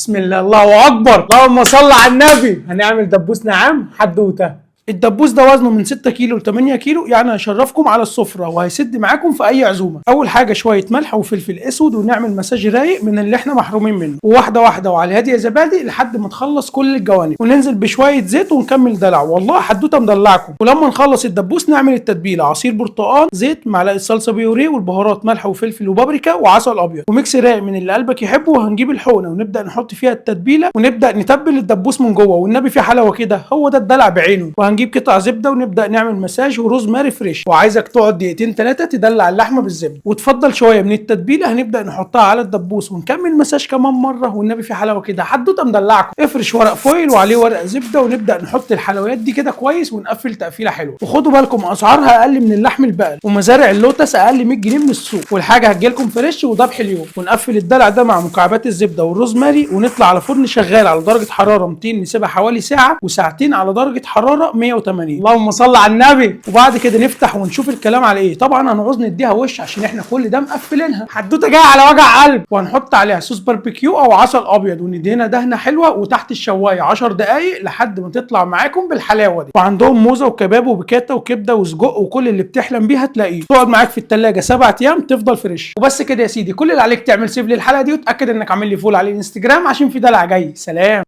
بسم الله، الله اكبر، اللهم صل على النبي. هنعمل دبوس نعام حدوته. الدبوس ده وزنه من 6 كيلو ل 8 كيلو، يعني هيشرفكم على السفرة وهيسد معاكم في اي عزومة. اول حاجة شوية ملح وفلفل اسود، ونعمل مساج رايق من اللي احنا محرومين منه، وواحدة واحدة وعلى الهادي يا زبادي لحد ما تخلص كل الجوانب، وننزل بشوية زيت ونكمل دلع. والله حدوتة مدلعكم. ولما نخلص الدبوس نعمل التتبيله: عصير برتقال، زيت، معلقه صلصه بيوريه، والبهارات ملح وفلفل وبابريكا وعسل ابيض، و mix رايق من اللي قلبك يحبه. وهنجيب الحقنة ونبدا نحط فيها التتبيله ونبدا نتبل الدبوس من جوه، والنبي في حلاوة كده، هو ده الدلع بعينه. وهنجيب قطع زبدة ونبدا نعمل مساج وروزماري fresh، وعايزك تقعد دقيقتين 3 تدلع اللحمة بالزبده، وتفضل شوية من التتبيله هنبدا نحطها على الدبوس ونكمل مساج كمان مرة، والنبي في حلاوة كده، حدوتة مدلعكم. افرش ورق foil وعليه ورق زبدة، ونبدا نحط الحلويات دي كده كويس ونقفل تقفيله حلوة. وخدوا بالكم اسعارها اقل من اللحم البقري، ومزارع اللوتس اقل 100 جنيه من السوق، والحاجة هتجيلكم fresh وذبح اليوم. ونقفل الدلع ده مع مكعبات الزبدة والروزماري، ونطلع على فرن شغال على درجه حرارة 200، نسيبها حوالي ساعة وساعتين على درجه حرارة 180. اللهم صل على النبي. وبعد كده نفتح ونشوف الكلام على ايه. طبعا هنعوز نديها وش عشان احنا كل ده مقفلينها، حدوتة جاية على وجع قلب. وهنحط عليها صوص باربيكيو او عسل ابيض، وندهنها دهنه حلوة، وتحت الشوايه 10 دقائق لحد ما تطلع معاكم بالحلاوه دي. وعندهم موزة وكباب وبيكاتا وكبده وسجق وكل اللي بتحلم بيها تلاقيه. تقعد معاك في الثلاجة 7 ايام تفضل fresh. وبس كده يا سيدي، كل اللي عليك تعمل save للحلقة دي، وتاكد انك عامل لي follow على الانستجرام عشان في دلع جاي. سلام.